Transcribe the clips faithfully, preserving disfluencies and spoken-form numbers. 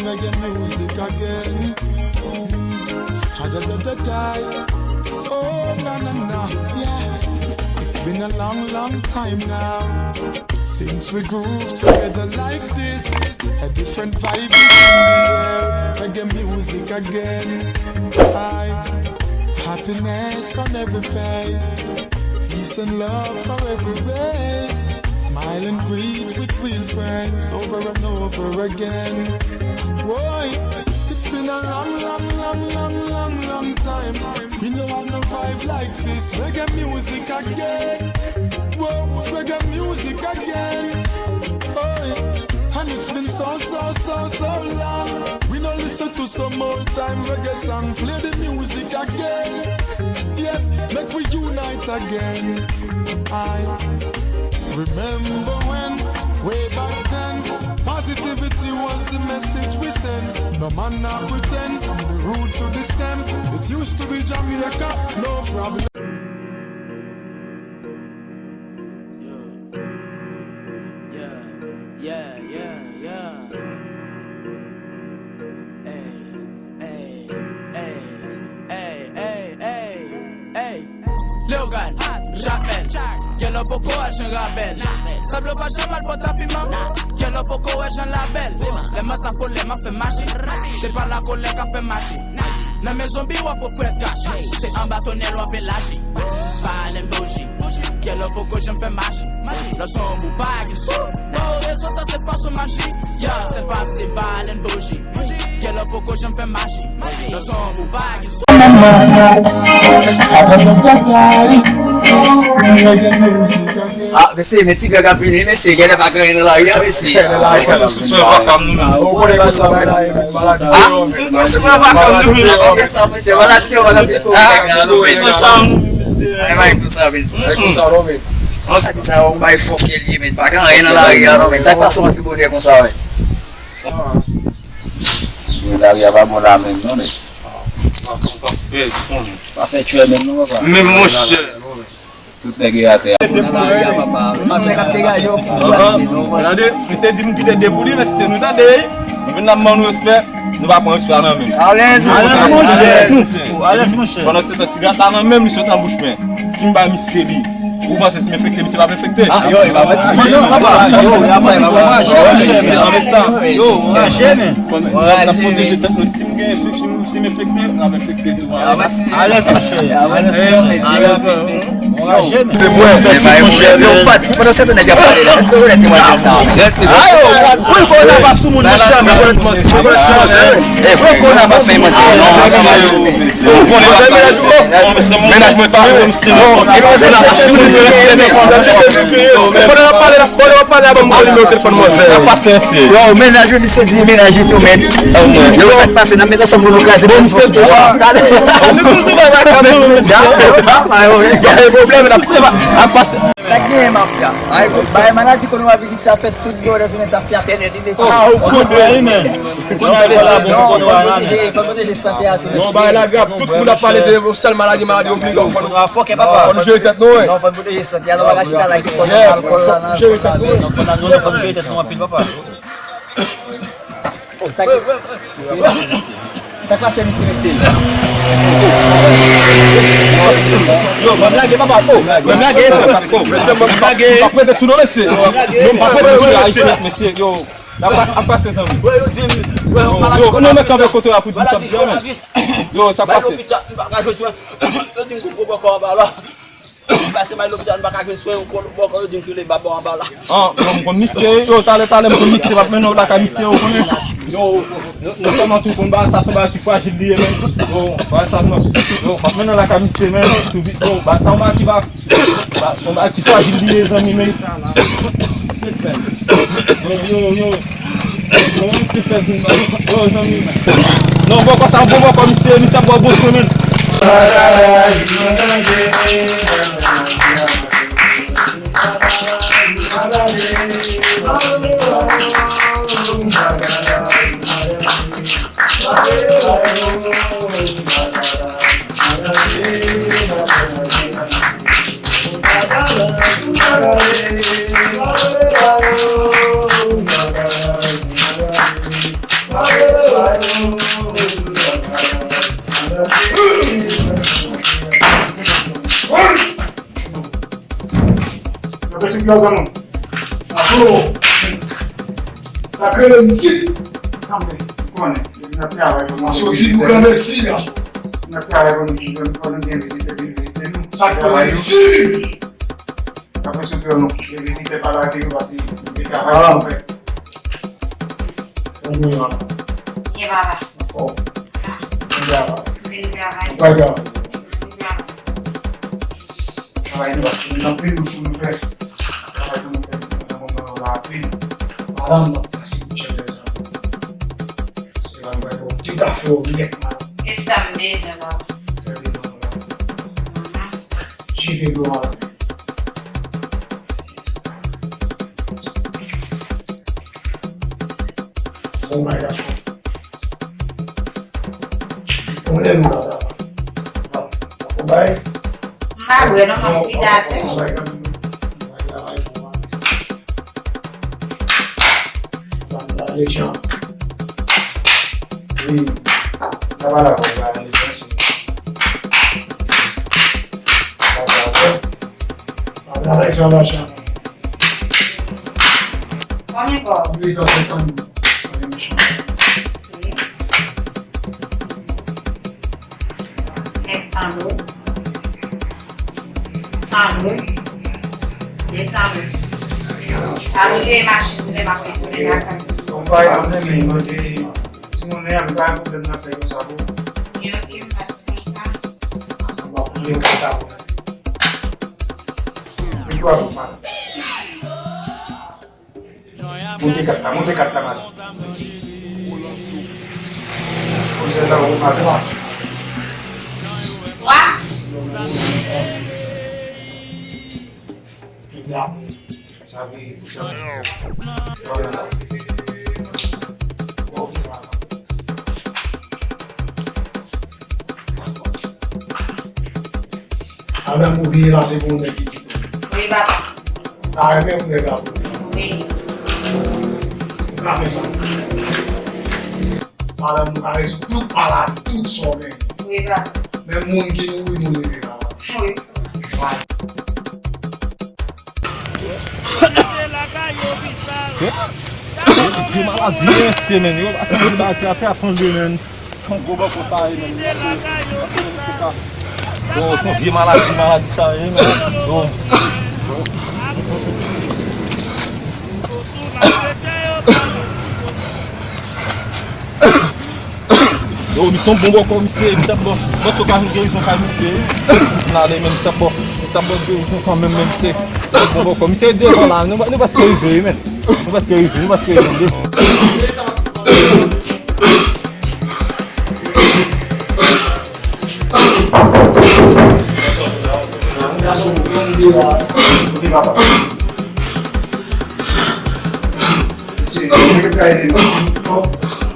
Reggae music again. Mm. Sta da da da da. Oh, na na na, yeah. It's been a long, long time now since we groove together like this. A different vibe is in the air. Reggae music again. I Happiness on every face. Peace and love for every race. Smile and greet with real friends over and over again. Boy, it's been a long, long, long, long, long, long time. We no have no vibe like this. Reggae music again. Whoa, reggae music again. Boy, and it's been so, so, so, so long. We no listen to some old time reggae song. Play the music again. Yes, make we unite again. I remember when, way back then, positivity was the message we send. No man nah pretend, from the root to the stem. It used to be Jamaica, no problem. Yeah, yeah, yeah, yeah, yeah. Ey, ey, ey, ey, ey, ey, ey. Leogane, Jamèl, Yellow poko wè jan rabèl. Sablo pa jan mal pòt a piman. Yellow poko wè jan labèl. Lè m an sa fò, lè m an fè maji. Se pa lakolè k ap fè maji. Nan men zonbi w ap ofri kach. Se anba tonèl w ap elaji. Balèn bouji. Yellow poko janm fè maji. Lè w sonb ou pa gen souf. Nan rezon sa se fòs ou maji. Ya, se pa se balèn bouji. Yellow poko janm fè maji. Lè w sonb ou pa gen souf. Ah, mesye, men ti gang ap vini, mesye, genlè pa gen anyen nan lari a, mesye. Ou konnen konsa, men. Ah, m tou sou pran vakans nou, mesye. Sa, mesye, maladi yo, maladi yo. Ah, wi, konsa, men. Ay, bay konsa, men. Ay, konsa, non, men. An, se sa, ou bay fòk ke li, men. Pa gen anyen nan lari a, non, men. Sa k pase w antre bonè konsa, men? Lari a pa bon la menm, non, men. Pa fè tchwè menm, non, papa. Men, monchè. Tout nèg yo atè a. Gade, misye di m kite de pou li, men si se nou tande, nou vin la ban nou respè, nou pa pran respè a nan men. Alèz, alèz, monchè. Alèz, monchè. Pandan se tan, sigarèt la nan men, misye nan bouch mwen. Si m bay misye li, ou panse si m enfekte, misye p ap enfekte? Ah, yo, e pa manti. Yo, e pa manti. Yo, e pa manti. Yo, raje, men. N ap pwoteje tèt nou. Si m gen, si, si, si m enfekte, n ap enfekte tou. Alèz, monchè. Alèz, monchè. Bon raje, men. Se mwen fè sou monchè. Yo, Fat, pandan se tan nèg ap pale la, èske ou wè demwazèl sa? Ayo, Fat, pou l kòmanse pa sou moun, monchè, men. Pou l kòmanse pa sou moun, monchè. Mennaj mwen pa menm si non. Pandan w ap pale la, pandan w ap pale la, ban m nimewo telefòn mwen, sè. Yo, mennaj mwen, misye di mennaj li tou, men. Yo, sa k pase, n ap met ansanm pou nou kraze. Bon, misye di sa. Pwoblèm, n ap pase. Sa k genyen, mafya? Bay maladi kowonaviris sa fè tout bò nan jounen tafya tènè di mesye. Ah, ou konnen, wi, men. Fò n pwoteje, fò n pwoteje sante a tou. Non, bagay la grav. Tout moun ap pale de yon sèl maladi, maladi, oblije fò nou, fò nou jere tèt nou, wi. Non, fò n pwoteje sante a, nou pa ka chita la, ki fò nou alkòl la nan jere tèt nou, wi. Non, fò n jere tèt nou anpil, papa. Sa k pase, mesye, mesye? Yo, ban m lage, papa. Oh, ban m lage, papa. Oh, mesye, ban m lage. M pa prete tou non, mesye. M pa prete tou, mesye. Mesye, yo. Ap, ap pase, zanmi. Wè, yo di m, wè, yon maladi kowonaviris. Yo, nou met kanpe kote a pou di sa, zanmi. Yo, sa pase. Bay lopital, m pa ka jwenn swen. Yo di m gon gwo bòkò anba la. M pase bay lopital, m pa ka jwenn swen, yon gwo bòkò, yo di m ki rele baba anba la. Ah, bon, m konn misye, yo, talè, talè, m konn misye, m ap mennen w lakay misye, ou konnen. Yo, nou, nou sèlman tou konn bagay sa, se yon bagay ki frajil li ye, men. Yo, bagay sa, non. Yo, m ap mennen w lakay misye, men, tou vit, yo, bagay sa, yon bagay ki va Ba, konba ki frajil li ye, zanmi, men. Yo, yo, yo. Yo, se fè vin, yo, zanmi. Non, bon, konsa, bon, bon, kòm misye, misye ap bò bon sou men. Nan pèsonn ki al nan non. Apo! Sa k rele m isit? Kanpe, ou konnen, depi n ap travay pou nou. Paske w di nou kanpe si, gason. N ap travay pou nou, pou nou gen vizitè vin vizite nou. Sa k rele m isit? Apre sou pye nou, gen vizitè pa lage yo pase, nou gen travay pou nou fè. Konbyen an? Byen, papa. Anfòm. Byen travay. Byen travay. Ou pa travay. Byen travay. Travay nou, paske nou anpil pou nou fè. Travay pou nou fè, nou nan moman yo la anpil. Madanm, m ap pase pou chèlè sa. Se la m bay pou tout afè w nèt, madanm. E sa m bezwen, papa. Fè de nan la. Jete dlo a. Bon bagay, gason. Konnen nou la, la. Bon bagay. M pa wè non, m ap fidate. Bon bagay, kanmenm. Bon bagay, travay pou mwen. Sa m gade jan. Wi. Sa pa la, bon, gade jan, se. Sa pa la, bon. Sa travay sa la, chan. Konbyen kòb? Wi, sa fè tann. Konbyen chan? Wi. Senk san dola. San dola. De san dola. Sa nou te mache tounen, m ap retounen lakay. Bon, pa ekzanp, men, men, men, si moun nan pa gen pwoblèm nan fè konsa pou. Gen anpil mat konsa. Bon, men konsa pou. Monte kat la, monte kat la, madanm. Monte la, ou maten pase. Twa. Sa vle, sa vle. Avè m ou vini la, se pou yon nèg ki kite w. Wi, papa. Ou ta renmen pou nèg la pou ou. Wi. Ou ka fè sa. Madanm, ou ka rezoud tout maladi, tout sa w genyen. Wi, papa. Menm moun ki mouri, nou leve, papa. Wi. Wi. Vye maladi, men, se, men, yo, atake, atake, atake, men. Yon gwo bòkò sa ye, men. Bon, se yon vye maladi, maladi sa ye, men. Bon. Yo, misye yon bon bòkò, misye, misye ap bon. Mwen sou ka vin gerizon kay misye. Vin ale, men misye ap bon. Misye ap bon gerizon kanmenm, men misye yon bon bòkò. Misye devan la, nou, nou prèske rive, men. Nou prèske rive, nou prèske rive. Gason, yon ide la. Kote papa?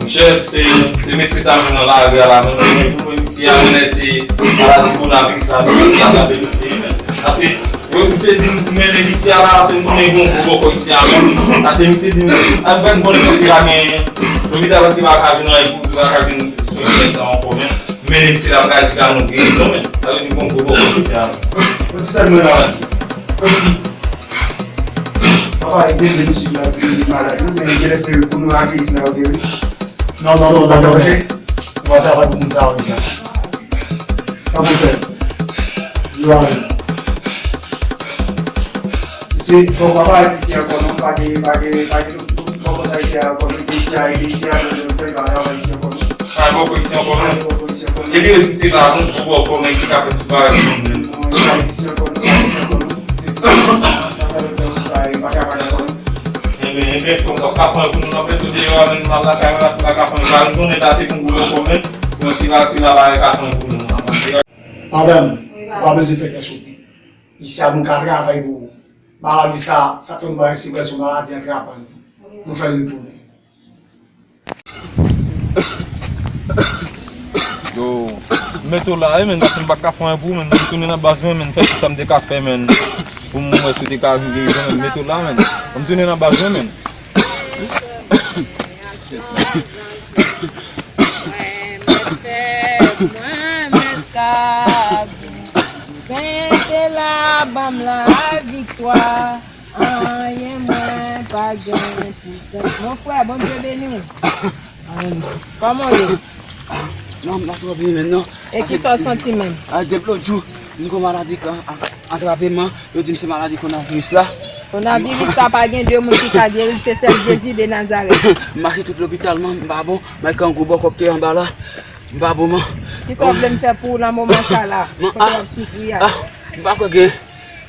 Monchè, se, se mesye sa menm nan lari a la menm. Mwen misye a, mwen se maladi kowonaviris la, misye sa atake misye menm. Paske, wi, misye di m pou mennen misye a la, se m konnen gon gwo bòkò isi a menm. Paske misye di m, a, m pa konnen paske pa gen lopital, paske pa ka vin anyen pou, pa ka vin swen sa ankò menm. Mennen misye la, m ka di ka nou gerizon menm. Sa vle di gon gwo bòkò isi a menm. Yon ti tèt mwen la. Papa, e byen, byen, misye la, li malad, wi, men genlè se pou nou akeyi sa yo, wi. Non, non, non, non, non, non. Ou pa travay pou moun sa yo, mesye. Sa pou fè. Di yo anyen. Se, fò papa isi ankò, non, pa gen, pa gen, pa gen, fò papa isi ankò, non, isi a, isi a, non, non, pa travay isi ankò, non. Pa gen pwopolisyon kòman? Epi yo di se pa bon pou bò kòman ki ka fè tout bagay pou moun menm. Enben, enben, fòk w ap ka pran pou nou nan peto deyò a, menm mal lakay mwen, si pa ka pran, pa nou konnen date pou nou bò kòman. Bon, si pa, si pa, pa ka pran pou nou. Madanm, ou pa bezwen fè kè sote. Isi a nou ka travay pou ou. Maladi sa, sa fè nou pa resevwa sou maladi an trapay. Nou fè l retounen. Yo, m mete w la, wi, men, paske m pa ka fè anyen pou ou, men, m tounen nan baz mwen, men, fè tout sa m te ka fè, men, pou m wè si w te ka vin gerizon, men, m mete w la, men. M tounen nan baz mwen, men. Mwen, mwen fè, mwen, Ka di, Sentela ban m laviktwa, anyen mwen pa gen pou pèdi. Mon frè, Bondye beni w. Amen. Kòman w ye? Non, m pa twò byen menm non. E kisa w santi menm? A, depi lòt jou, m gon maladi k a, a, atrape m, yo di m se maladi konaviris la. Konaviris la pa gen de moun ki ka geri l, se sèl Jezi de Nazarèt. M mache tout lopital man, m pa bon, m al kangou bò kòk te anba la. M pa bon man. Kisa w vle m fè pou ou nan moman sa la? Kote w ap soufri a? Ah, m pa kwè gen,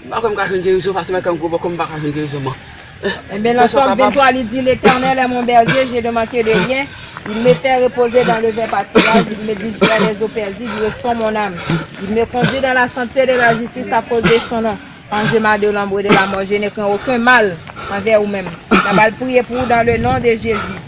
m pa kwè m ka jwenn gerizon, paske m al kangou bò kòk m pa ka jwenn gerizon man. Enben, nan Sòm vennntwa, li di, L'Éternel est mon berger, je ne manquerai de rien. Il me fait reposer dans le vert pâturage, il me dirige vers les eaux paisibles, il restaure mon âme. Il me conduit dans la sainteté de la justice à cause de son nom. Quand je marche dans l'ombre de la mort, je ne crains aucun mal envers ou menm. N ap al priye pou ou dans le nom de Jésus.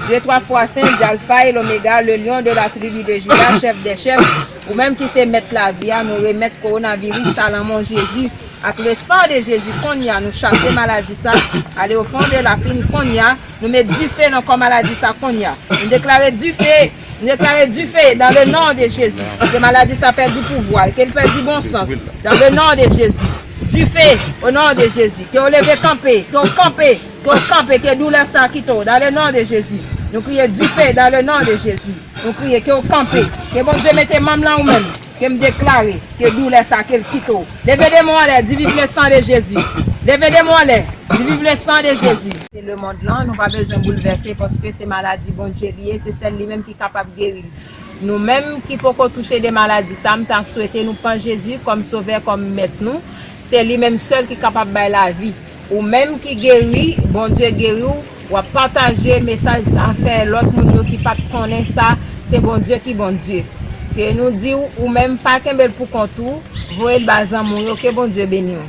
Dieu trois fois saint, Alpha et l'Oméga, le lion de la tribu de Juda, chef des chefs, ou menm ki se mèt lavi a, nou remèt kowonaviris sa nan men w Jezi. Ak le sang de Jezi, kounye a, nou chase maladi sa, ale au fond de la pin, kounye a, nou met dife nan kò maladi sa, kounye a. Nou deklare dife, nou deklare dife dans le nom de Jésus. Ke maladi sa pèdi pouvwa l, ke l pèdi bon sans, dans le nom de Jésus. Dife, au nom de Jésus. Ke w leve kanpe, ke w kanpe, ke w kanpe, ke doulè sa kite w, dans le nom de Jésus. Nou kriye dife, dans le nom de Jésus. Nou kriye, ke w kanpe. Ke Bondye mete manm lan ou menm. Ke m deklare, ke doulè sa, ke l kite w. Leve de men w anlè, di vive le sang de Jésus. Leve de men w anlè, di vive le sang de Jésus. Se lemonn lan, nou pa bezwen boulvèse paske se maladi Bondye li ye, se sèl li menm ki kapab geri l. Nou menm ki poko touche de maladi sa, m ta swete nou pran Jezi kòm sovè, kòm mèt nou. Se li menm sèl ki kapab bay lavi. Ou menm ki geri, Bondye geri w, w ap pataje mesaj sa, fè lòt moun yo ki pa t konnen sa, se Bondye ki Bondye. Ke nou di w, ou menm pa kenbe l pou kont ou, voye l ba zanmi w yo, ke Bondye beni w.